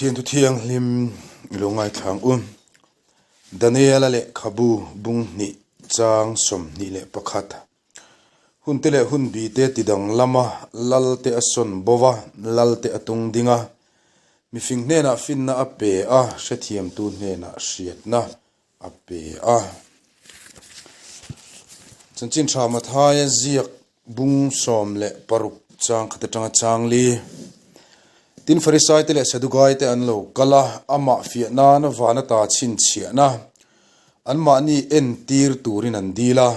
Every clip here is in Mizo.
Pathian thu thianghlim i lo ngaithla ang u. Daniela lehkhabu bung hnih chang 21. Hun te leh hun bi te ti danglam a, lal te a sawn bo va, lal te a tung ding a. Mifing hnenah finna a pe a, hrethiamtu hnenah hriatna a pe a. Chanchin tha Mathaia ziak bung 16 chang khat atanga chang li. Tin Farisai te leh Sadukai te an lo kal a, amah fiah nan van ata chhinchhiahna anmahni entir turin an dil a.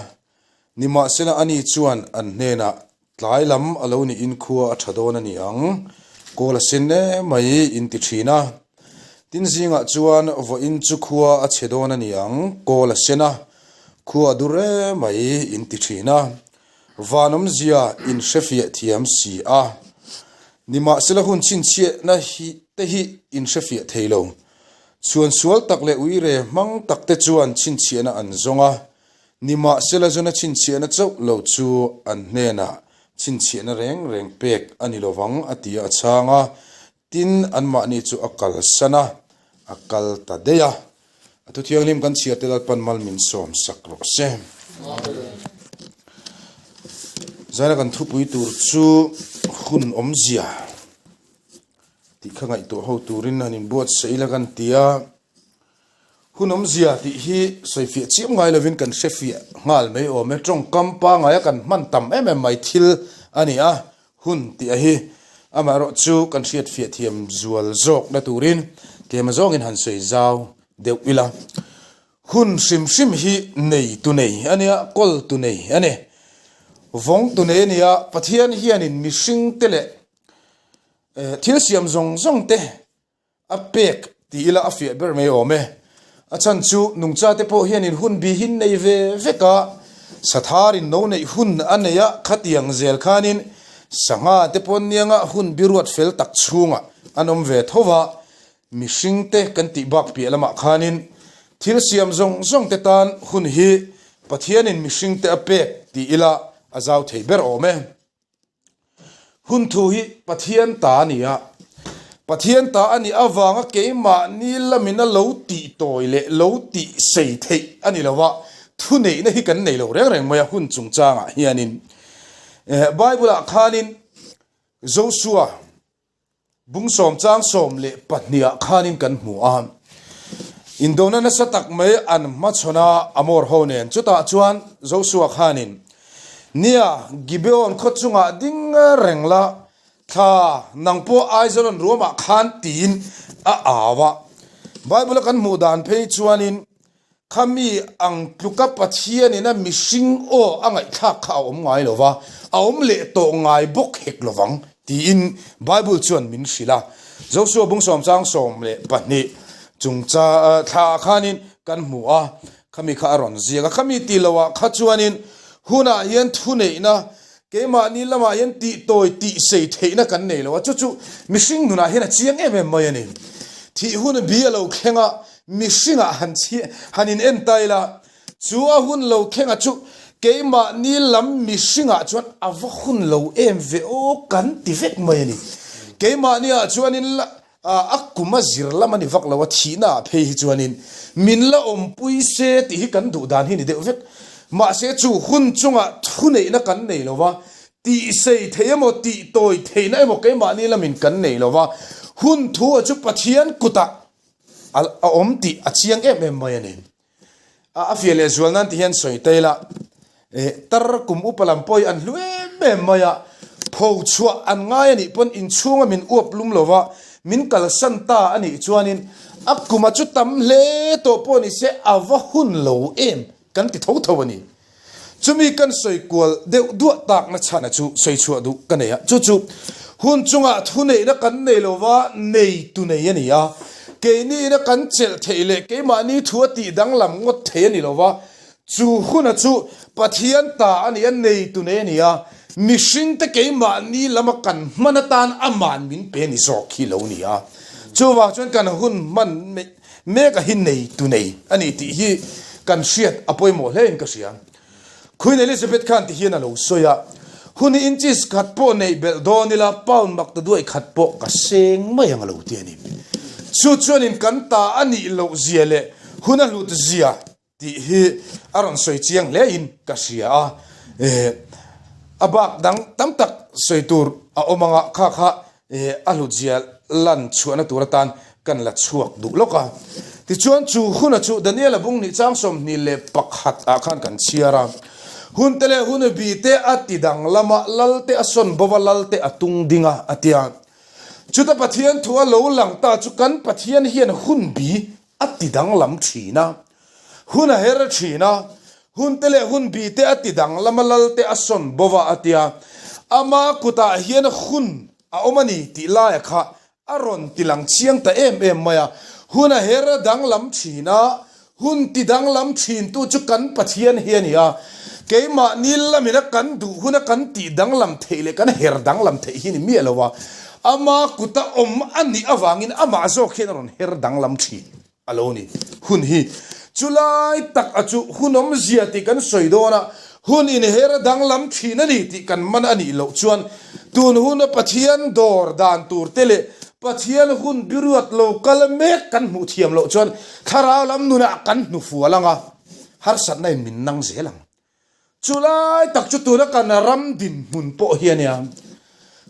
Nimahsela ani chuan an hnenah Tlai lam a lo niin khua a tha dawn a ni ang, kawl a sen em mai in ti thin a. Tin zingah chuan vawiin chu khua a chhe dawn a ni ang, kawl a sen a, khua a dur em mai in ti thin a. Van awmzia in hrefiah thiam si a. Nimahsela hun chhinchhiahna hi te hi in hrefiah thei lo. Chhuan sual tak leh uire hmang tak te chuan chhinchhiahna an zawng a, Nimahsela zuna chhinchhiahna chauh lo chu an hnenah chhinchhiahna reng reng pek a ni lovang a ti a, a chhang a, tin anmahni chu a kalsan a, a kal ta daih a. A thu thianghlim kan chhiar te Lalpan mal min sawm sak rawh se. Zaina kan thupui tur chu hun awmzia tih kha ngaihtuah ho turin han inbuatsaih ila kan ti a. Hun awmzia tih hi sawifiah chiam ngai lovin kan hrefiah nghal mai awm e. Tawngkam pangaia kan hman tam em em mai thil a ni a, hun tih a hi. Amaherawh chu kan hriatfiah thiam zual zawkna turin tlema zawngin han sawi zau deuh ila. Hun hrim hrim hi nei tu nei a nia, kawl tu nei a ni. Vawng tu nei a nia, Pathian hianin mihring te leh thil siam zawng zawng te A pek ti ila a fiah ber mai awm e. A chhan chu nungcha te pawh hianin hun bihin nei ve vek a, satharin no neih hun a nei a, khatiang zel khanin sangha te pawn nianga hun biruat fel tak chhungah an awm ve tho va, mihring te kan tih bak piah lamah khanin thil siam zawng zawng te tan hun hi Pathianin mihring te a pek ti ila a zau thei ber awm e. Hun thu hi Pathian ta a ni a, Pathian ta a nih avanga keimahni lamin a lo tih tawi leh lo tih sei theih a ni lo a, thuneihna hi kan nei lo reng reng mai a hun chungchangah hianin. Bible-ah khanin Joshua Bung sawm chang 12 ah khanin kan hmu a, indona nasa tak mai an hmachhawn a, Amor ho nen. Chutah chuan Joshua khanin, Nia, Gibeon khaw chungah ding reng la, thla nang pawh Aijalon ruamah khan tiin a au a. Bible a kan hmuh dan phei chuanin Khami ang tluka Pathianin a mihring aw a ngaihthlak kha a awm ngai lo va, a awm leh tawh ngai bawk hek lo vang, tiin Bible chuan min hrilh a. Joshua bung sawm chang 12 chungcha thla ah khanin kan hmu a, khami kha a rawn ziak a. Khami tih loh ah kha chuanin hunah hian thuneihna, keimahni lamah hian tihtawi tihsei theihna kan nei lo a, chu chu mihring nunah hian a chiang em em mai a ni. Thih hun bi a lo thleng a, Mihringah han chhi han in en ta ila, chu a hun lo thlenga chu keimahni lam mihringah chuan a va hun lo em ve aw kan ti vek mai a ni. Keimahni ah chuanin la a kum a zir lam a ni vak lo a, thihna ah phei hi chuanin min la awmpui se tih hi kan duh dan hi ni deuh vek. Mahse chu hun chungah thuneihna kan nei lo va, tih sei thei emaw tih tawi theihna emaw keimahni lamin kan nei lo va, hun thu ah chu Pathian kutah A awm tih a chiang em em mai a ni. A fiah leh zual nan ti hian sawi ta ila, tar kum upa lam pawh hi an hlu em em mai a, pho chhuah an ngai a nih pawn inchhunga min uap lum lo va, min kalsan ta a nih chuanin a kuma chu tam hle tawh pawh ni se a va hun lo em kan ti tho tho a ni. Chumi kan sawi kual deuh duah takna chhana chu sawi chhuah duh ka nei a, chu chu hun chungah thuneihna kan nei lo va, nei tu nei a ni a, keini ina kan chelh theih leh keimahni thu a tih danglam ngawt thei a ni lo va, chu huna chu Pathian ta a ni a, nei tu nei a ni a, mihringte keimahni lama kan hman atan aman min pe ni zawk hi lo ni a, chuvang chuan kan hun hman Mek a hi nei tu nei a ni tih hi kan hriat a pawimawh hle in ka hria. Queen Elizabeth khan ti hian a lo sawi a, Hun hi inches khat pawh neih belh dawn ila pound mak ta duai khat pawh ka seng mai ang a lo ti a ni. Chu chuanin kan ta a nih loh zia leh hun a hlut zia tih hi a rawn sawi chiang hle in ka hria a. A bak dang tam tak sawi tur a awm anga kha kha a hlut zia lan chhuahna tur atan kan la chhuak duh lawk a. Tichuan chu huna chu Daniela bung nih chang 21 ah khan kan chhiar a. Hun te leh hun bi te a ti danglam a, lal te a sawn bova lal te a tung ding a, a ti a. Chuta Pathian thu a lo lang ta chu kan Pathian hian hun bi a ti danglam thin a, hun a her thin a, hun te leh hun bi te a ti danglam a, lal te a sawn bova a ti a. Ama kutah hian hun a awm a ni tih laia kha A rawn ti lang chiang ta em em mai a, hun a her a danglam thin a, hun ti danglam thin tu chu kan Pathian hi a ni a, keimahni lamin a kan duh huna kan tih danglam theih leh kan her danglam theih hi ni miah lo a, ama kuta awm a nih avangin amah zawk hian a rawn her danglam thin. A lo ni. Hun hi chu lai tak a chu hun awmzia tih kan sawi dawn a, hun inher a danglam thin a ni tih kan man a nih loh chuan tun huna Pathian dawr dan tur te leh Pathian hun biruat lo kal mek kan hmuh thiam loh chuan thlarau lam nunah kan hnufual ang a, harsatna in min nang zel ang. Chu lai tak chu tuna kan ram dinhmun pawh hi a nia.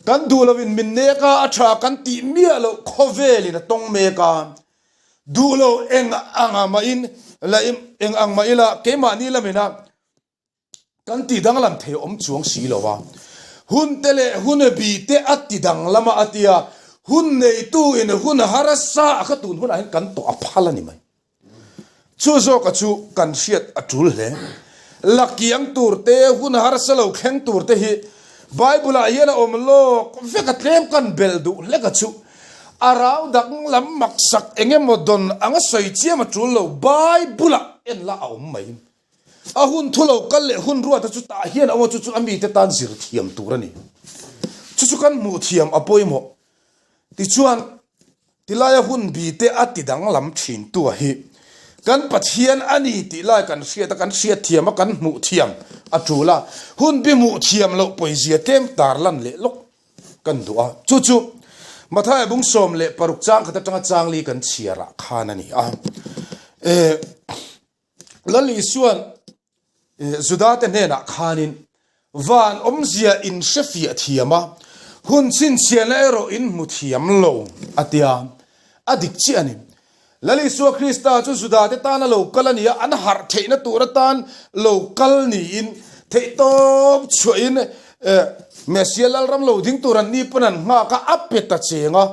Kan duh loin min nek a, a tha kan tih miah loh khawvelin a tawng mek a. Duh lo eng ang ah mah in la eng ang mah ila keimahni lamin a kan ti danglam thei awm chuang si lo a. Hun te leh hun bi te a ti danglam a a tia, hun neitu in hun harsa a kha tun hunah hian kan tawh a phal a ni mai. Chu zawka chu kan hriat a tul hle. Lakiang tur te, hun harsa lo thleng tur te hi Bible ah hian a awm lawk vek a, tlem kan bel duh hlek a chu. A rau dang lam maksak eng emaw dawn anga sawi chiam a tul lo, Bible ah en la a awm mai. A hun thu lo kal leh hun ruata chu tah hian a awm a, chu chu a mite tan zir thiam tur a ni. Chu chu kan hmuh thiam a pawimawh. Tichuan, Tilaia hun bi te a ti danglam thin tu a hi kan Pathian a ni tih lai kan hriat a, kan hriat thiam a, kan hmuh thiam a tul a, hun bi hmuh thiam loh pawizia tlem tar lan leh lawk kan duh a. Chu chu Mathaia bung 16 chang khat atanga chang li kan chhiar ah khan a ni a. Eh, Lal Isuan Juda te hnenah khanin van awmzia in hre fiah thiam a, hun chhinchhiahna erawh in hmu thiam lo a tia. A dik chiah a ni. Lal Isua Krista chu Juda te tana lo kal a ni a, an harh theihna tur atan lo kal niin theihtawp chhuahin Messia Lalram lo ding tur an ni pawn an nghak a, a pe ta cheng a.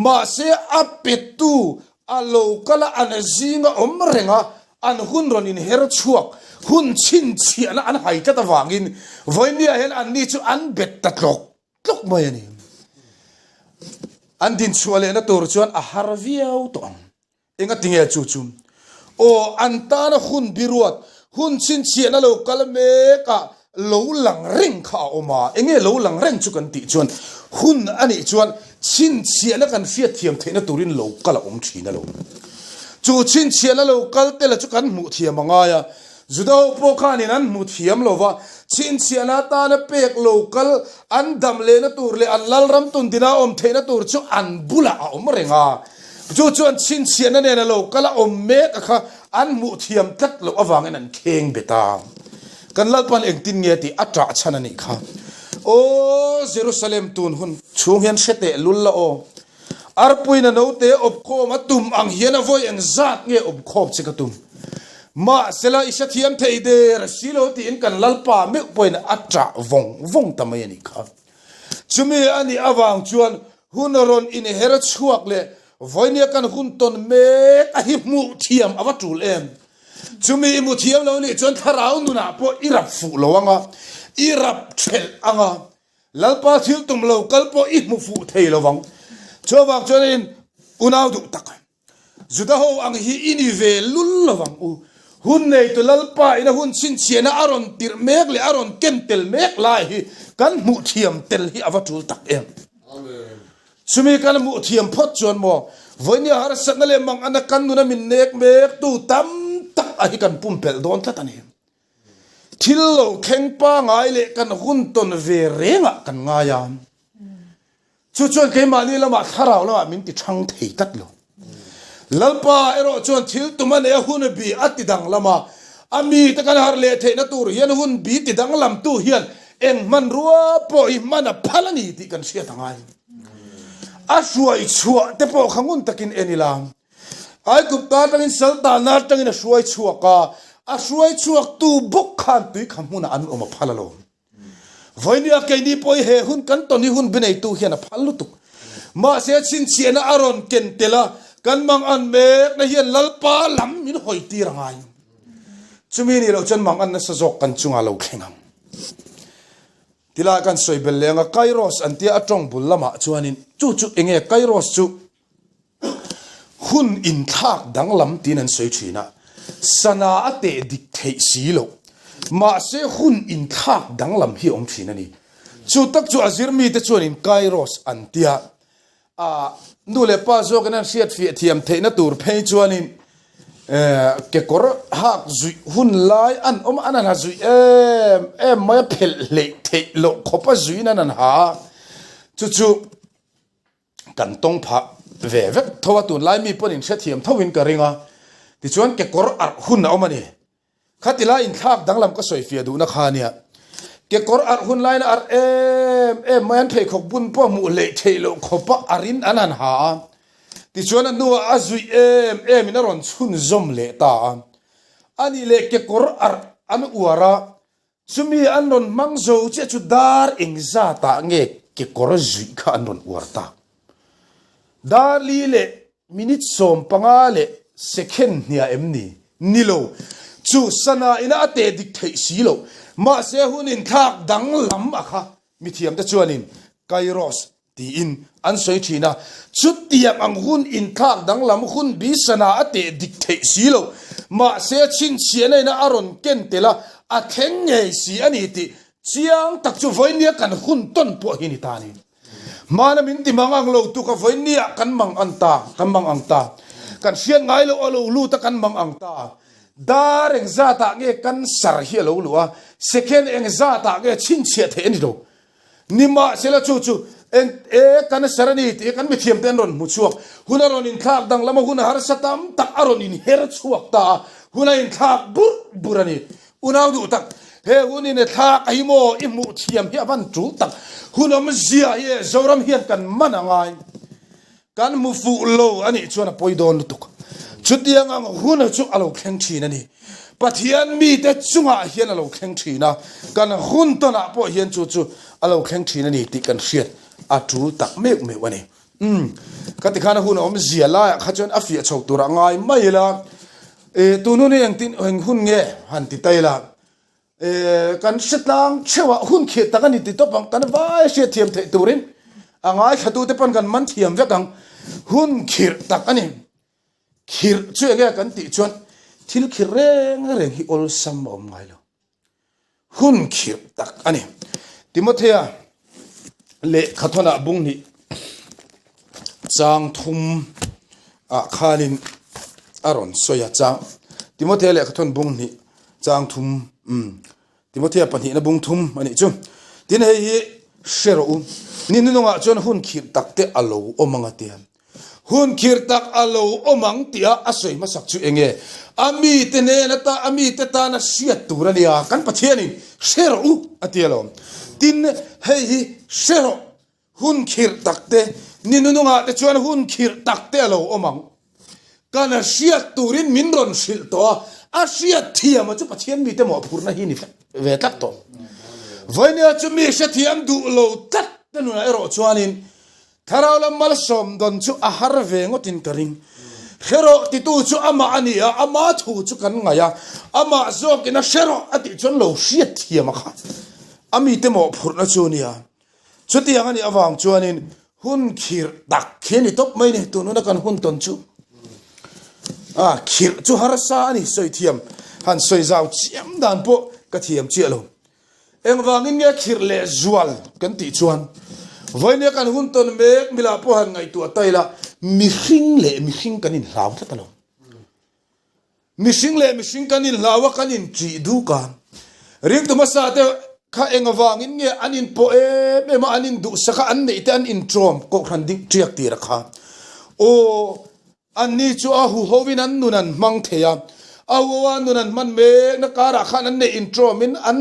Mahse a petu A lo kal a, an zinga awm reng a, an hun rawn inher chhuak, hun chhinchhiahna an hai tlat avangin vawinia hian anni chu an bet ta tlawk tlawk mai a ni. An dinchhuah lehna tur chuan a har viau tawh ang. Engatinge chu chu? Aw, an tana hun biruat, hun chhinchhiahna lo kal mek a, Lo lang reng kha a awm a, enge lo lang reng chu kan tih chuan hun a nih chuan chhinchhiahna kan hriatthiam theihna turin lo kal a awm thin a lo. Chu chhinchhiahna lo kal te la chu kan hmuh thiam a ngai a, Juda ho pawh khanin an hmu thiam lo va, chhinchhiahna atana pek lo kal an dam lehna tur leh an lalram tundina awm theihna tur chu an bulah a awm reng a. Chu chuan chhinchhiahna nena lo kal a awm mek a kha an hmuh thiam tlat loh avangin an kheng bet a. Kan Lalpan engtin nge tih a ṭah chhan a nih kha. Aw Jerusalem tun hun chhung hian hre teh lul la aw. Arpuina note awpkhawm a tum ang hian a vawi eng zat nge awpkhawm che ka tum. Mahsela i hrethiam thei der si lo tiin kan Lalpa meuh pawhin a ṭah vawng vawng ta mai a nih kha. Chumi a nih avang chuan hun rawn inher chhuak leh vawinia kan hun tawn mek a hi hmuh thiam a va tul em. Chumi i hmu thiam lo nih chuan thlarau nunah pawh i rap fuh lo ang a, i rap thelh ang a, Lalpa thil tum lo kal pawh i hmu fuh thei lo vang. Chuvang chuanin unau duh tak Juda ho ang hi i ni ve lul lo vang u. Hun neitu Lalpa ina hun chhinchhiahna a rawn tirh mek leh a rawn ken tel mek lai hi kan hmuh thiam tel hi a va tul tak em. Chumi kan hmuh thiam phawt chuan maw vawinia harsatna leh mangana kan nuna min nek mek tu tam tak a hi kan pumpelh dawn tlat a ni. Thil lo thleng pangai leh kan hun tawn ve rengah kan ngai a. Chu chuan keimahni lamah thlarau lamah min ti thang thei tlat lo. Lalpa erawh chuan thil tum a nei a hun bi a ti danglam a, a mite kan harh leh theihna tur hian hun bi ti danglamtu hian eng hmanrua pawh hi hman a phal a ni tih kan hriat a ngai. A hruai chhuah te pawh kha ngun takin en ila, Aigupta atangin saltana atangin a hruai chhuak a, a hruai chhuaktu bawk khan tuikha hmunah an awm a phal alawm. Vawinia keini pawh hi he hun kan tawn hi hun bineitu hian a phal lutuk. Mahse chhinchhiahna a rawn ken tel a, kan mang an mekna hian Lalpa lam min hawi tir a ngai. Chumi nih loh chuan mang an nasa zawk kan chungah lo thleng ang. Tilai kan sawi bel leng a, Kairos an tia a tawng bul lamah chuanin chu chu enge Kairos chu Hun inthlak danglam tiin an sawi thin a, sana a teh dik theih si loh. Mahse hun inthlak danglam hi a awm thin a ni. Chu tak chu a zirmite chuanin Kairos an tia. A nu leh pa zawkin an hriatfiah thiam theihna tur phei chuanin kekawr hak zuih hun lai an awm a, an han ha zuih em em mai a, phelh hleih theih loh khawpa zuiin an han ha a, chu chu Kan tawng phah ve vek tho a, tunlai mi pawhin hrethiam tho in ka ring a, tichuan kekawr arh hun a awm a ni. Khati lai inthlak danglam ka sawi fiah duhna kha ania. Kekawr arh hun laiin a arh em em mai, an pheikhawk bun pawh hmuh hleih theih loh khawpa arhin an han ha a, tichuan a hnuah a zuih em em in a rawn chhunzawm leh ta a. Anih leh kekawr arh an uar a, Chumi an rawn hmang zo chiah chu dar engzatah nge kekawr zuih kha an rawn uar tak? Dar li leh minute 15 leh second hnia em ni? Ni lo. Chu sana ina a teh dik theih si loh. Mahse hun inthlak danglam a kha mithiamte chuanin Kairos Tiin an sawi thin a. Chutiang ang hun inthlak danglam hun bisana a teh dik theih si lo. Mahse chhinchhiahna ina a rawn ken tel a, a thleng ngei si a ni tih chiang tak chu vawinia kan hun tawn pawh hi ni ta a ni. Hmana min ti mang ang lo tuk a vawinia kan mang ang ta, kan mang ang ta. Kan hriat ngai loh a lo lut a kan mang ang ta. Dar engzatah nge cancer hi a lo luh a, second engzatah nge chhinchhiah theih a ni lo. Nimahsela chu chu eng e kan ser a ni tih kan mithiam te an rawn hmu chhuak. Hun a rawn inthlak danglam a, hun a harsa tam tak a rawn inher chhuak ta a, hun a inthlak burh burh a ni. Unau duh tak, he hun in e thlak a hi maw i hmuh thiam hi a van tul tak. Hun awmzia hi e Zoram hian kan man a ngai. Kan hmu fuh lo a nih chuan a pawi dawn lutuk. Chutiang ang huna chu a lo thleng thin a ni. Pathian mite chungah hian a lo thleng thin a, kan hun tawnah pawh hian chu chu a lo thleng thin a ni tih kan hriat a tul tak meuh meuh a ni. Umm, ka ti khan a hun a awm zia laiah kha chuan a fiah chho turah ngai mai ila, e, tun hun hi engtin eng hun nge han ti ta ila, Kan hre tlang theuh a, hun khirh tak a ni ti tawp ang, kan vai hriat thiam theih turin a ngaithlatute pawn kan man thiam vek ang. Hun khirh tak a ni. Khirh chu enge kan tih chuan thil khirh reng reng hi awlsam a awm ngai lo. Hun khirh tak a ni. Timothea lehkhathawnah bung hnih chang thum ah khanin a rawn sawi a, chang Timothea lehkhathawn bung hnih Chang thum, umm, Timothea pahnihna bung thum a nih chu. Tin, hei hi hre rawh u, ni hnunungah chuan hun khirh tak te a lo awm ang a tia. Hun khirh tak a lo awm ang tia a sawi hmasak chu eng nge? A mite nen ata, a mite tana hriat tur a nia, kan Pathianin hre rawh u a tia lo. Tin, hei hi hre rawh. Hun khirh tak te, ni nunungah te chuan hun khirh tak te a lo awm ang. Kan a hriat turin min rawn hrilh tawh a, a hriat thiam a chu Pathian mite mawhphurhna hi ni ve tlat tawh. Vawinia chu mi hrethiam duh lo tlat te nunah erawh chuanin Thlarau lam malsawm dawn chu a har ve ngawtin ka ring. Hre rawh titu chu amah a ni a, ama thu chu kan ngaih a, amah zawkin a hre rawh a tih chuan lo hriat thiam a kha a mite mawhphurhna chu a nia. Chutiang a nih avang chuanin hun khirh tak khi a ni tawp mai ni, tun huna kan hun tawn chu. A khirh chu harsa a ni, sawi thiam han sawi zau chiam dan pawh ka thiam chiah lo. Engvangin nge khirh leh zual kan tih chuan vawinia kan hun tawn mek milah pawh han ngaihtuah ta ila mihring leh mihring kan inhlau tlat a lo. Mihring leh mihring kan inhlau a, kan inṭih duk a. Ringtu hmasa te kha eng avangin nge an inpawh em em a, an induhsak a, an neih te an inṭawm kohhran ding ṭiak tir a kha. Aw. Anni chu a huhoin an nun an hmang thei a, a huhoa nun an hman mekna karah khan an neih intawmin an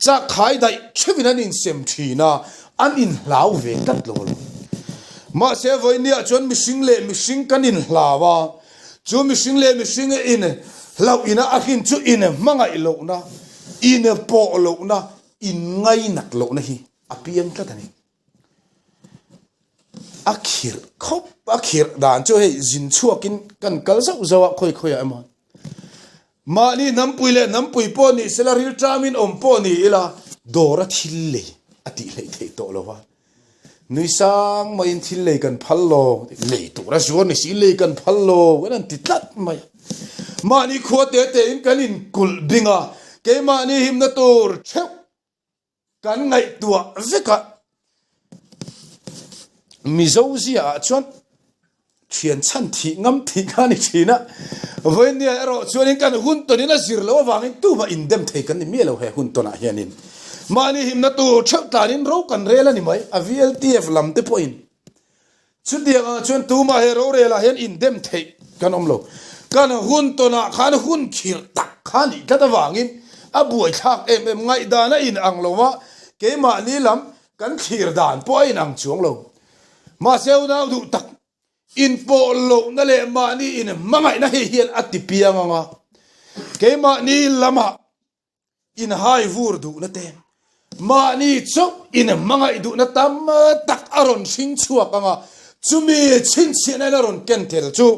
chak khai daih theuhin an insem thin a, an inhlau ve tlat lo alawm. Mahse vawinia chuan mihring leh mihring kan inhlau a, chu mihring leh mihring in hlauh ina a hrin chu in hmangaih lohna, in pawh lohna, in ngainat lohna hi a piang tlat a ni. A khirh khawp a khirh dan chu hei zin chhuakin kan kal zauh zauh a khawi khawiah emaw mahni hnampui leh hnampui pawh ni sela rilṭamin awm pawh ni ila dawr a thil lei a tih hleih theih tawh lo va nui sang maiin thil lei kan phal lo lei tur a zuar ni si lei kan phal lo kan han ti tlat mai a mahni khua te tein kan inkulh bing a keimahni himna tur theuh Kan ngaihtuah vek a, Mizo ziaah chuan thian chhan thih ngam thih kha a ni thin a, vawinia erawh chuanin kan hun tawnin a zir loh avangin tumah indem thei kan ni miah lo he hun tawnah hianin mahni himna tur theuh tlanin ro kan rel a ni mai, a VLTF lam te pawhin Chutiang ah chuan tumah he rorel ah hian indem theih kan awm lo. Kan hun tawnah khan hun khirh tak kha nih tlat avangin a buaithlak em em ngaihdan a inang lo a, keimahni lam kan thlir dan pawh a inang chuang lo. Mahse unau duh tak inpawh lohna leh mahni inhmangaihna hei hian a ti piang ang a, keimahni lamah Inhai vur duhna te, mahni chauh inhmangaih duhna tam tak a rawn hring chhuak ang a, chumi chhinchhiahna in a rawn ken tel chu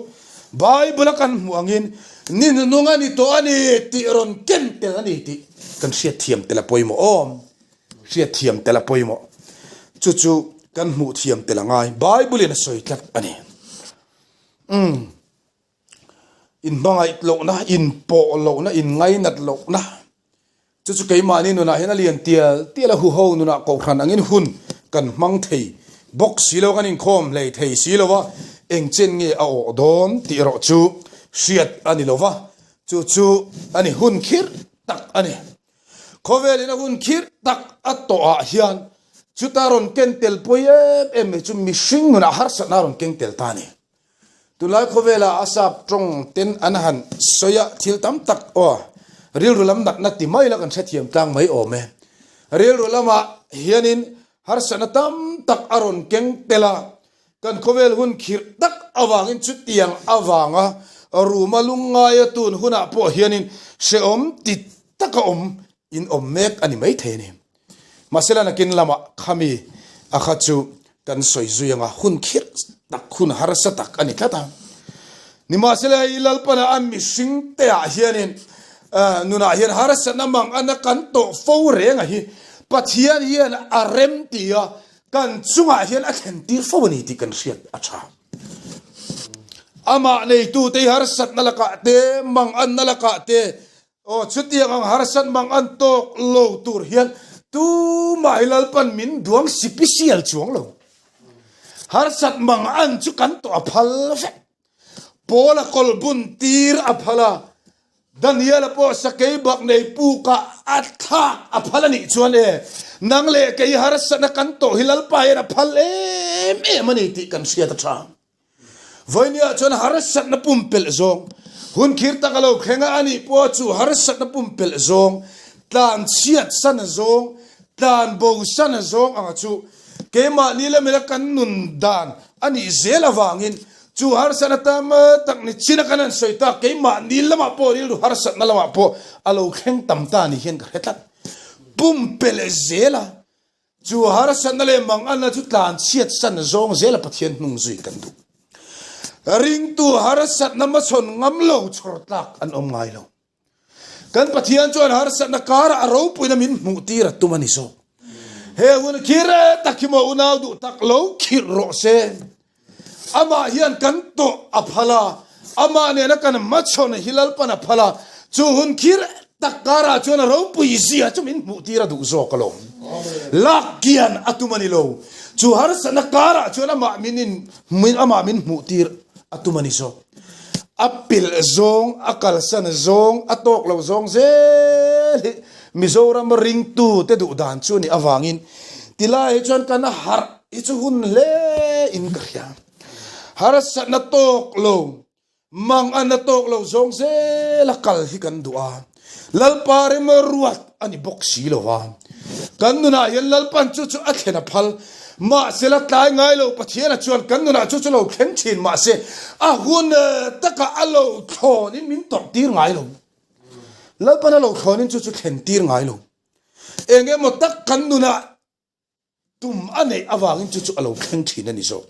Bible a kan hmuh angin ni hnunung a ni tawh a ni tih rawn ken tel a ni tih kan hriatthiam tel a pawimawh awm. Hriatthiam tel a pawimawh. Chu chu kan hmuh thiam tel a ngai. Bible in a sawi tlat a ni. Umm. Inhmangaih lohna, inpawh lohna, inngainat lohna chu chu keimahni nunah hian a lian tial tial a, huho nunah kohhran angin hun kan hmang thei bawk si lo, kan inkhawm hlei thei si lo a, eng chen nge a awh dawn tih erawh chu hriat a ni lo va, chu chu a ni hun khirh tak a ni. Khawvelin a hun khirh tak a tawhah hian chuta rawn ken tel pawi em em mai chu mihring nunah harsatna a rawn keng tel ta a ni. Tunlai khawvelah a sap tawng ten an han sawi a, thil tam tak aw rilru lam natna ti mai la kan hrethiam tlang mai awm e. Rilru lamah hianin harsatna tam tak a rawn keng tel a, kan khawvel hun khirh tak avangin chutiang avanga ruma lungngaia tun hunah pawh hianin hrehawm ti taka awm in awm mek a ni maithei a ni. Mahsela nakin lamah khami a kha chu kan sawi zui anga hun khirh tak, hun harsa tak a ni tlat a. Nimahsela hei Lalpana a mihring te ah hianin nunah hian harsatna mang ana kan tawh fo reng a hi Pathian hian a rem ti a kan chungah hian a thlen tir fo a ni tih kan hriat a tha. Amah neitute hi harsatna lakah te, mang anna lakah te Aw, chutiang ang harsat mang an tawk lo tur hian tumah hi Lalpan min duang sipisial chuang lo. Harsat mang an chu kan tawh a phal vek. Paula kawl bun tir a phal a, Daniela pawh sakei bak nei pukah a thlak a phal a nih chuan e, nang leh kei harsatna kan tawh hi Lalpa hian a phal em em a ni tih kan hriat a tha. Vawinia chuan harsatna pumpelh zawng, hun khir tak a lo thleng a, ani pawh chu harsatna pumpelh zawng, tlan chhiat san zawng, tlan bo san zawng anga chu keimahni lamila kan nun dan a nih zel avangin chu harsatna tam tak ni chin a kan han sawi tak keimahni lamah pawh rilru harsatna lamah pawh a lo thleng tam ta ni hian ka hre tlat. Pumpelh zel a. Chu harsatna leh manganna chu tlan chhiat san zawng zela Pathian hnung zui kan duh. Ringtu harsatna hmachhawn ngam lo chhawr tlak an awm ngai lo. Kan Pathian chuan harsatna karah a ropuina min hmuh tir a tum a ni zawk. He hun khir tak hi maw unau duh tak lo khirh rawh se. Amah hian kan tawh a phal a, amah nena kan hmachhawn hi Lalpan a phal a, chu hun khir tak karah chuan a ropui zia chu min hmuh tir a duh zawk alawm. Lak kian a tum a ni lo. Chu harsatna karah chuan amah min in amah min hmuh tir a tum a ni zawk. A pilh zawng, a kalsan zawng, a tawk lo zawng zel hi Mizoram ringtu te duh dan chu a nih avangin tilai hi chuan kan harh hi chu hun hle in ka hria. Harsatna tawk lo. Mang a na tawk lo zawng zela kal hi kan duh a, Lalpa rem ruat a ni bawk si lo a. Kan nunah hian Lalpan chu chu a thlen a phal. Mahsela tlai ngai lo Pathiana chuan kan nunah chu chu lo thleng thin mahse a hun takah a lo thlawnin min tawrh tir ngai lo. Lalpan a lo thlawnin chu chu thlen tir ngai lo. Eng emaw tak kan nunah Tum a neih avangin chu chu a lo thleng thin a ni zawk.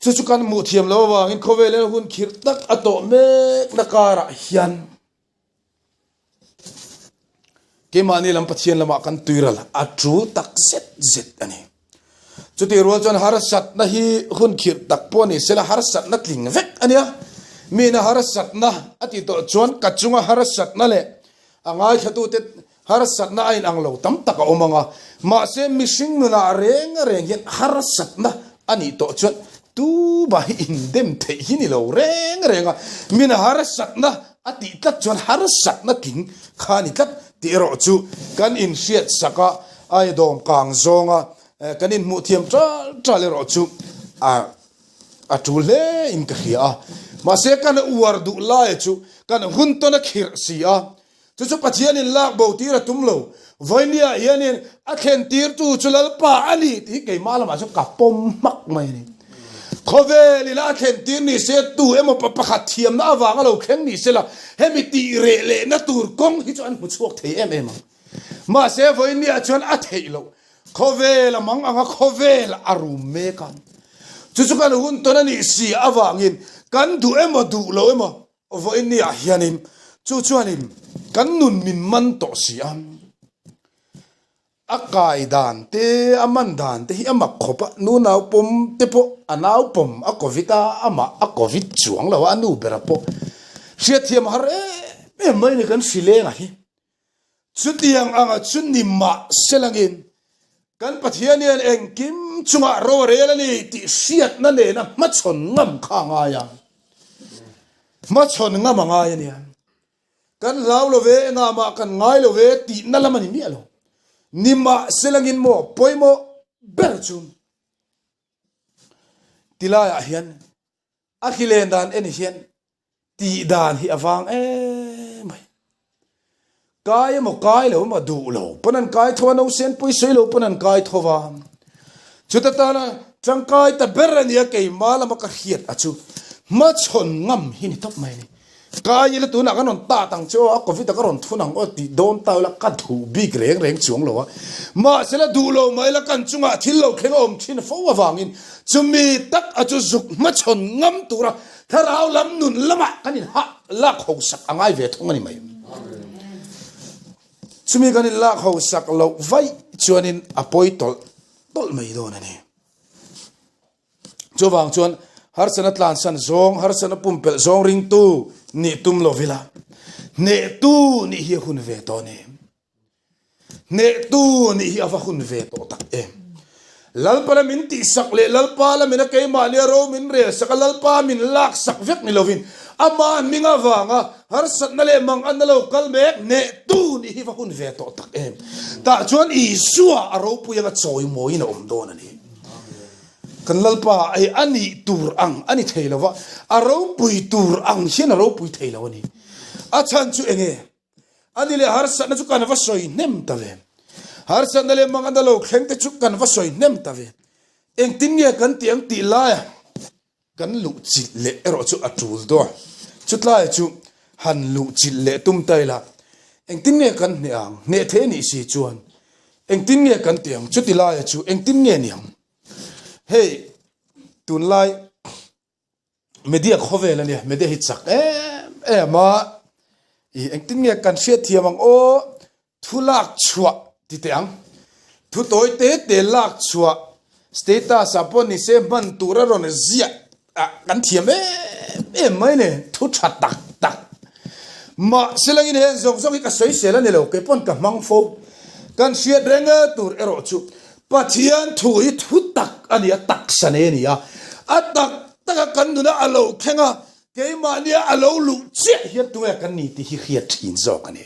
Chu chu kan hmuh thiam loh avangin khawvel hian hun khirh tak a tawh mekna karah hian keimahni lam Pathian lamah kan tuiral a tul tak zet zet a ni. Chutih rual chuan harsatna hi hun khirh tak pawh a ni sela harsatna tling vek a nia. Mina harsatna a tih tawh chuan ka chunga harsatna leh a ngaithlatute Harsatna a inang lo tam tak a awm ang a, mahse mihring nunah reng reng hian harsatna a nih tawh chuan tuba hi indem theih hi ni lo reng reng a, min harsatna a tih tlat chuan harsatna tling kha a ni tlat tih erawh chu kan inhriat sak a, a dawm kang zawnga kan inhmuh thiam tal tal erawh chu a a tul hle in ka hria a, mahse kan uar duh laia chu kan hun tawn a khirh si a. Chu chu Pathianin lak bo tir a tum lo. Vawinia hianin a thlen tirtu chu Lalpa a ni tih hi keimah lamah chuan ka pawm hmak mai a ni. Khawvelin a thlen tir ni se, tu emaw pa pakhat thiamna avanga lo thleng ni sela, hemi tih reh lehna tur kawng hi chu an hmu chhuak thei em em ang. Mahse vawinia chuan a theih loh. Khawvel a mang anga khawvel a rum mek a. Chu chu kan hun tawn a nih si avangin kan duh emaw duh lo emaw Vawinia hianin chu chuanin kan nun min man tawh si a, a kai dan te, a man dan te hi a mak khawp a, nu naupawm te pawh a naupawm a covid a, amah a covid chuang lo a, a nu bera pawh hriatthiam har em em mai a ni kan hrileng a hi. Chutiang anga chu ni mah selangin kan Pathian hian engkim chungah ro a rel a ni tih hriatna nena hmachhawn ngam kha a ngai a. Hmachhawn ngam a ngai a nia. Kan hlau lo ve, engah mah kan ngai lo ve tihna lam a ni miah lo. Ni mah selangin maw pawimawh ber chu tilaiah hian a hlilen dan en hian Tih dan hi a vang em mai. Kai emaw kai lo emaw duh lo pawn an kai tho a, nausen pawi sawi lo pawn an kai tho va. Chuta tana tangkai ta ber a nia keimah lama ka hriat a chu hmachhawn ngam hi ni tawp mai a ni. Kai ila tunah kan rawn tat ang che aw, a covid a ka rawn thun ang aw tih dawn ta ila ka duh bik reng reng chuang lo a. Mahsela duh lo mah ila kan chungah thil lo thleng a awm thin fo avangin chumi tak a chu zuk hmachhawn ngam tura Thlarau lam nun lamah kan in hah lak ho sak a ngai ve thung a ni mai. Chumi kan in lak ho sak loh vaih chuanin a pawi tawlh tawlh mai dawn a ni. Chuvang chuan harsana tlansan zawng, harsana pumpelh zawng ringtu nih tum lovila hnehtu nih hi a hun ve tawh a ni. Hnehtu nih hi a va hun ve tawh tak em. Lalpa la min tihsak leh Lalpa la min a keimahnia ro min relsak a, Lalpa min laksak vek ni lovin ama hming avanga harsatna leh manganna lo kal mek hnehtu nih hi va hun ve tawh tak em. Tah chuan Isua a ropui anga chawimawiin a awm dawn a ni. Kan Lalpa ei a nih tur ang a ni thei lo va, a ropui tur ang hian a ropui thei lo a ni. A chhan chu enge? A ni leh harsatna chu kan va sawi hnem ta ve. Harsatna leh manganna lo thleng te chu kan va sawi hnem ta ve. Engtin nge kan tih ang tih laia kan luh chilh leh erawh chu a tul dawn. Chutlai chu han luh chilh leh tum ta ila engtin nge kan hneh ang? Hneh thei a nih si chuan engtin nge kan tih ang? Chuti laia chu engtin nge niang? Hei tunlai. Media khawvel a nia, media hi chak em em a, i engtin nge kan hriat thiam ang aw, thu lak chhuah ti teh ang, thu tawi te te lak chhuah status ah pawh ni se hman tur a rawn ziah ah kan thiam em em mai ni, thu tha tak tak mahse langin heng zawng zawng hi ka sawi sel a ni lo, kei pawn ka hmang fo, kan hriat reng tur erawh chu Pathian thu hi thu tak a ni a, taksa nei a ni a, a tak taka kan nuna a lo thleng a, keimahnia a lo luh chiah hian tunge kan ni tih hi hriat thin zawk a ni.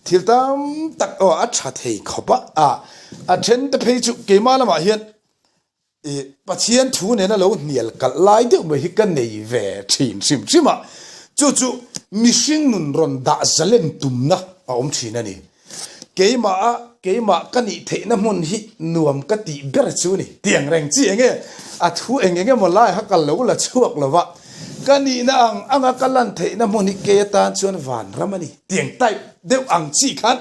Thil tam tak aw a tha thei khawp a, a then te phei chu keimah lamah hian. I Pathian thu nena lo hnial kalh lai deuh mai hi ka nei ve thin hrim hrim a, chu chu mihring nun rawn dah zalen tumna a awm thin a ni. Keimah a keimah ka nih theihna hmun hi nuam ka tih ber chu ni. Tiang reng chi enge a thu eng eng emaw lai kha ka lo la chhuak lo va, ka nihna ang anga ka lan theihna hmun hi kei atan chuan vanram a ni. Tiang type deuh ang chi khan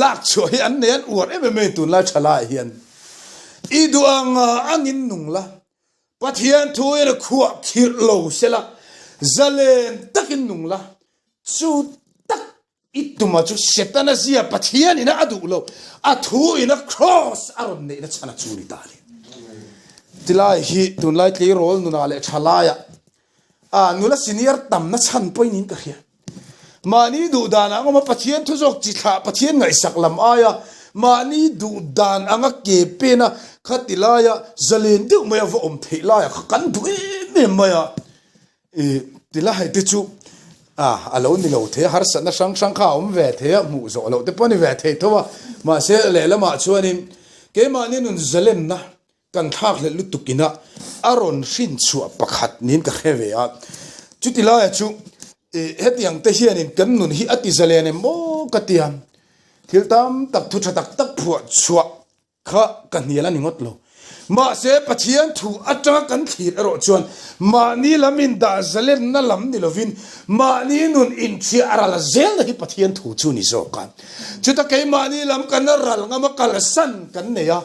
lak chhuah hi an nei an uar em em a ni tunlai tha laiah hian. I duh ang angin nung la, Pathian thu in a khuah khirh lo sela, zalen takin nung la, chu tak i tuma chu Setana zia Pathian ina a duh lo, a thu ina cross a rawn neihna chhan a chu ni ta a ni. Tilai hi tunlai tleirawl nunah leh thalaiah A nula senior tamna chhan pawhin in ka hria. Mahni duh dan ang awma Pathian thu zawk chi thlah Pathian ngaihsak lam aia mahni duh dan anga ke pena khati laia zalen deuh maia va awm theih laia kha kan duh em em mai a. I tilai te chu a a lo ni lo thei a, harsatna hrang hrang kha a awm ve thei a, hmuh zawh loh te pawh a ni ve thei tho a. Mahse lehlamah chuanin keimahni nun zalenna Kan thlakhlelh lutuk ina a rawn hrin chhuah pakhat niin ka hre ve a. Chuti laia chu hetiang te hianin kan nun hi a ti zalen em maw ka ti a. Thil tam tak thu tha tak tak phuah chhuah kha ka hnial a ni ngawt lo. Mahse Pathian thu atanga kan thlir erawh chuan mahni lam indah zalenna lam ni lovin mahni nun inchhiah a ral zelna hi Pathian thu chu ni zawk a. Chuta keimahni lam kan ral ngama kalsan kan nei a.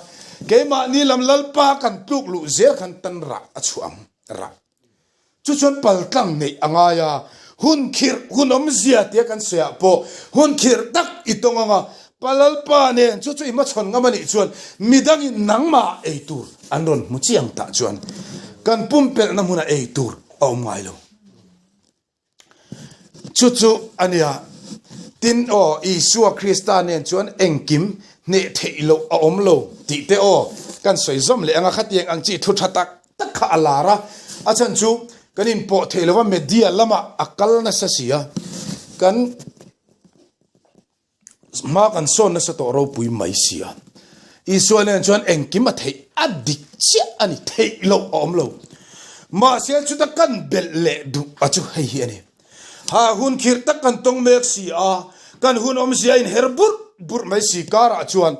Keimahni lam Lalpa kan tluk luh zel khan tan rah a chhuah ang, rah. Chu chuan paltlang neih a ngai a, hun khirh, hun awmzia tia kan sawi ah pawh hun khirh tak i tawng ang a, Pa Lalpa nen chu chu i hmachhawn ngam a nih chuan midangin nangmah ei tur an rawn hmu chiang tah chuan kan pumpelhna hmunah ei tur a awm ngai lo. Chu chu a nia. Tin aw, Isua Krista nen chuan engkim hneh theih loh a awm lo tih te aw kan sawi zawm leh ang a, khatiang ang chi thu tha tak tak kha a lar a, a chhan chu kan inpawh theih lova media lamah a kal nasa si a, kan. Hma kan sawn nasa tawh ropui mai si a. Isua nen chuan engkim a theih a dik chiah a ni, theih loh a awm lo. Mahse chuta kan belh leh duh a chu hei hi a ni. Ha hun khirh tak kan tawng mek si a, kan hun awmzia a inher burh burh mai si karah chuan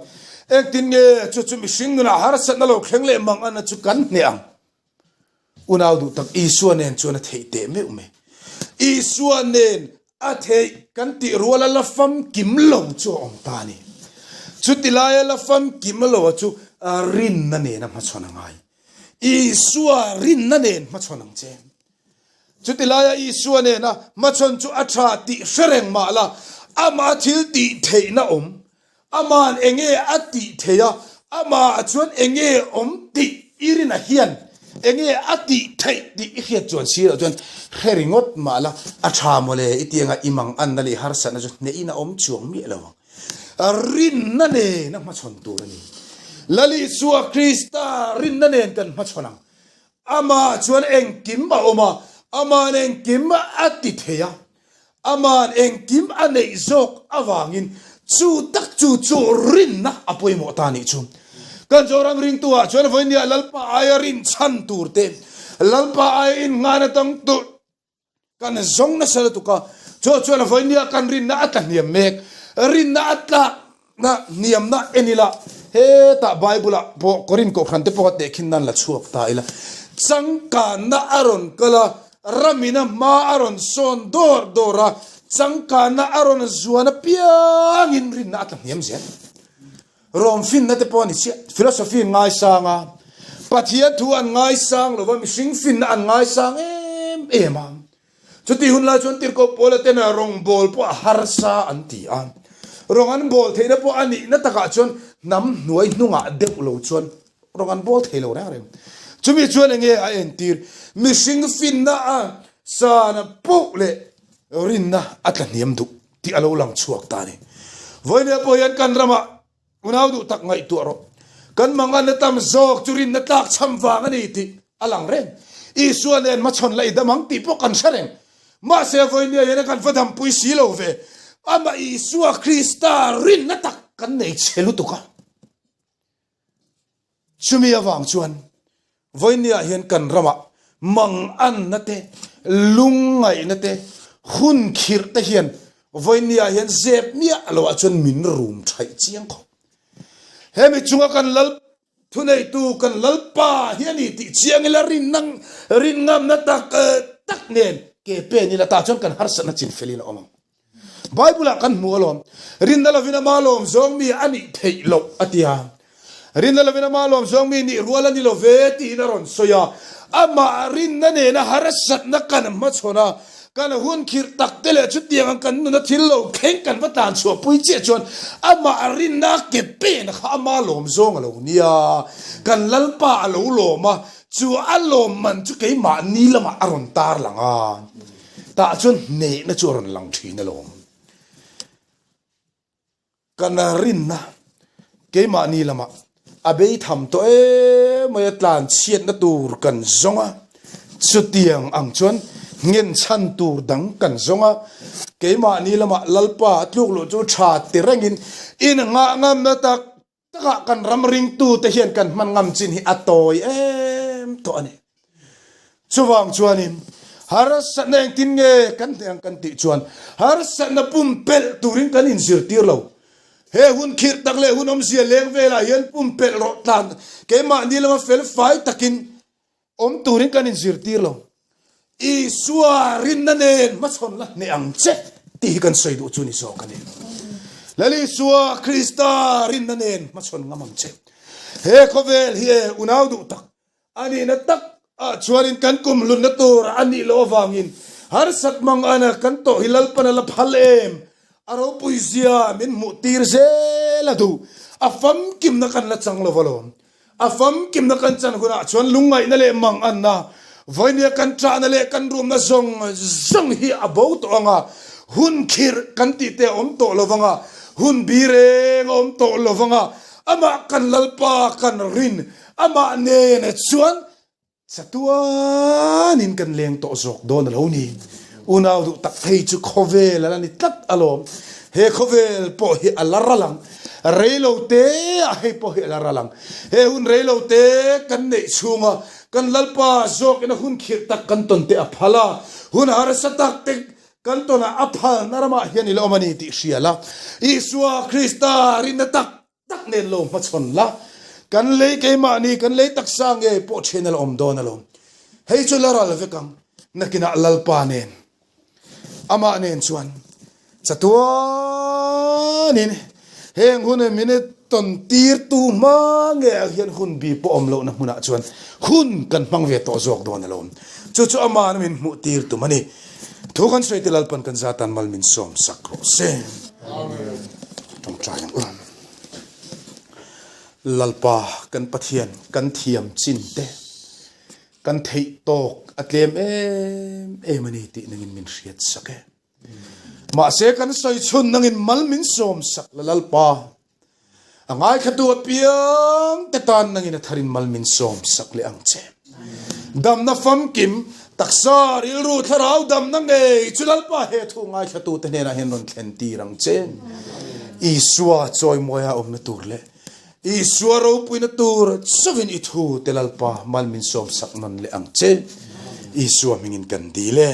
engtin nge chu chu mihring nunah harsatna lo thleng leh mang ana chu kan hneh ang. Unau duh tak Isua nen chuan a theih teh meuh mai. Isua nen a theih kan tih ruala la famkim lo chu a awm ta a ni. Chuti laia la famkim lo a chu rinna nen a hmachhawn a ngai. Isua rinna nen hmachhawn ang che. Chuti laia Isua nena hmachhawn chu a tha tih hre reng mah la, amah thil tih theihna awm Ama'n enge a tih theih a, amah chuan enge awm tih i rinah hian enge a tih theih tih i hriat chuan si loh chuan hre ringawt mah la, a tha mawle i tianga i mang anna leh i harsatna chu hnehin a awm chuang miah lo ang. Rinna nen a hmachhawn tur a ni. Lal Isua Krista rinna nen kan hmachhawn ang. Amah chuan engkim a awm a, ama'n engkim a ti thei a. Ama'n engkim a neih zawk avangin chu tak chu chu rinna a pawimawh ta nih chu. Kan Zoram ringtu ah chuan vawinia Lalpa aia rinchhan tur te, Lalpa aia innghana dang tur kan zawng nasa lutuk a, chu chuan vawinia kan rinna a tla hniam mek, rinna a tlak Na hniamna en ila, hetah Bible-ah pawh Korin kohhran te pawha tehkhin nan la chhuak ta ila, changkanna a rawn kal a, ramina hma a rawn sawn dawr dawr a, changkanna a rawn zuan apiangin rinna a tla hniam zel. Rom finna te pawh a ni chiah, philosophy an ngaisang a, Pathian thu an ngaisang lo va, mihring finna an ngaisang em em a. Chutih hun lai chuan Tirhkoh Paula ten rawngbawl pawh a harsa an ti a. Rawng an bawl theihna pawh a nihna takah chuan hnam hnuai hnungah deuh lo chuan rawng an bawl thei lo reng reng. Chumi chuan enge a entir? Mihring finna a sana poh leh rinna a tla hniam duh tih a lo lang chhuak ta a ni. Vawinia pawh hian kan ramah Unau duh tak ngaihtuah rawh. Kan manganna tam zawk chu rinna tlak chham vang a ni tih a lang reng. Isua nen hmachhawn la i dam ang tih pawh kan hre reng. Mahse vawinia hian kan va dampui si lo ve. Amah Isua Krista rinna tak kan nei chhe lutuk a. Chumi avang chuan. Vawinia hian kan ramah manganna te, lungngaihna te, hun khirh te hian vawinia hian zep miah loah chuan min rum thaih chiang khawp. Hemi chunga kan lal thuneitu kan Lalpa hi a ni tih chiang ila rinna rinngamna tak tak nen ke pen ila tah chuan kan harsatna chinfel in a awm ang. Bible ah kan hmu alawm, rinna lovin ama lawm zawng mi a nih theih loh a ti a. Rinna lovin ama lawm zawng mi nih rual a ni lo ve tiin a rawn sawi a. Amah rinna nena harsatna kan hmachhawn a, kan hun khirh tak te leh chutiang ang kan nuna thil lo thleng kan va tlan chhuah pui chiah chuan amah rinna a ke pen kha ama lawm zawng a lo nia. Kan Lalpa a lo lawm a, chu a lawm man chu keimahni lamah a rawn tar lang a. Tah chuan hnehna chu a rawn lang thin alawm. Kan rinna keimahni lamah a bei tham tawh em mai a, tlan chhiatna tur kan zawng a, chutiang ang chuan nghen chhan tur dang kan zawng a, keimahni lamah Lalpa a tluk luh chu tha ti rengin inngah ngamna tak Takah kan ram ringtute hian kan hman ngam chin hi a tawi em tawh a ni. Chuvang chuanin harsatna engtin nge kan hneh ang kan tih chuan harsatna pumpelh turin kan inzirtir lo. He hun khirh tak leh hun awmzia leng velah hian pumpelh rawh tlan keimahni lama felfai takin Awm turin kan inzirtir lo. Isua rinna nen hmachhawn la hneh ang che tih hi kan sawi duh chu ni zawk a ni. Lal Isua Krista rinna nen hmachhawn ngam ang che. He khawvel hi e unau duh tak a nihna tak ah chuanin kan kum hlutna tur a nih loh avangin harsat mang ana kan tawh hi Lalpan a la phal em? A ropui zia min hmuh tir zel a duh. A famkimna kan la chang lo alawm. A famkimna kan chan hunah chuan lungngaihna leh manganna, vawinia kan ṭahna leh kan rumna zawng zawng hi a bo tawh ang a, hun khirh kan tih te a awm tawh lo vang a, hun bi reng a awm tawh lo vang a, amah kan Lalpa kan rin, amah nen chuan Chatuanin kan leng tawh zawk dawn a lo ni. Unau duh tak phei chu khawvel a la ni tlat alawm. He khawvel pawh hi a la ral ang. Reilo te ah hei pawh hi a la ral ang. He hun reilo te kan neih chhunga kan Lalpa zawkin a hun khirh tak kan tawn te a phal a, hun harsa tak te kan tawnah a phalna ramah hian i la awm a ni tih hria la. Isua Krista rinna tak tak nen lo hmachhawn la, kan lei keimahni kan lei taksa nge pawh then a la awm dawn alawm. Hei chu la ral vek ang, nakinah Lalpa nen, amah nen chuan chatuanin heng hun min tawn tirtu hma nge ah hian hun bi pawh awm lohna hmunah chuan hun kan hmang ve tawh zawk dawn alawm. Chu chu amahna min hmuh tir tum a ni. Thu kan sawi te Lalpan kan zatan mal min sawm sak rawh se. Tawngtai ang u. Lalpa kan Pathian kan thiam chin te kan theih tawk a tlem em em a ni tih nangin min hriat sak e. Mahse kan sawi chhun nangin mal min sawm sak la Lalpa. A ngaithlatu apiang te tan nangin a tharin mal min sawm sak leh ang che. Damna famkim, taksa, rilru, thlarau damna ngei chu Lalpa he thu ngaithlatu te hnenah hian rawn thlen tir ang che. Isua chawimawi a awmna tur leh Isua ropuina tur chauhin i thu te Lalpa mal min sawm sak nawn leh ang che. Isua hmingin kan dil e.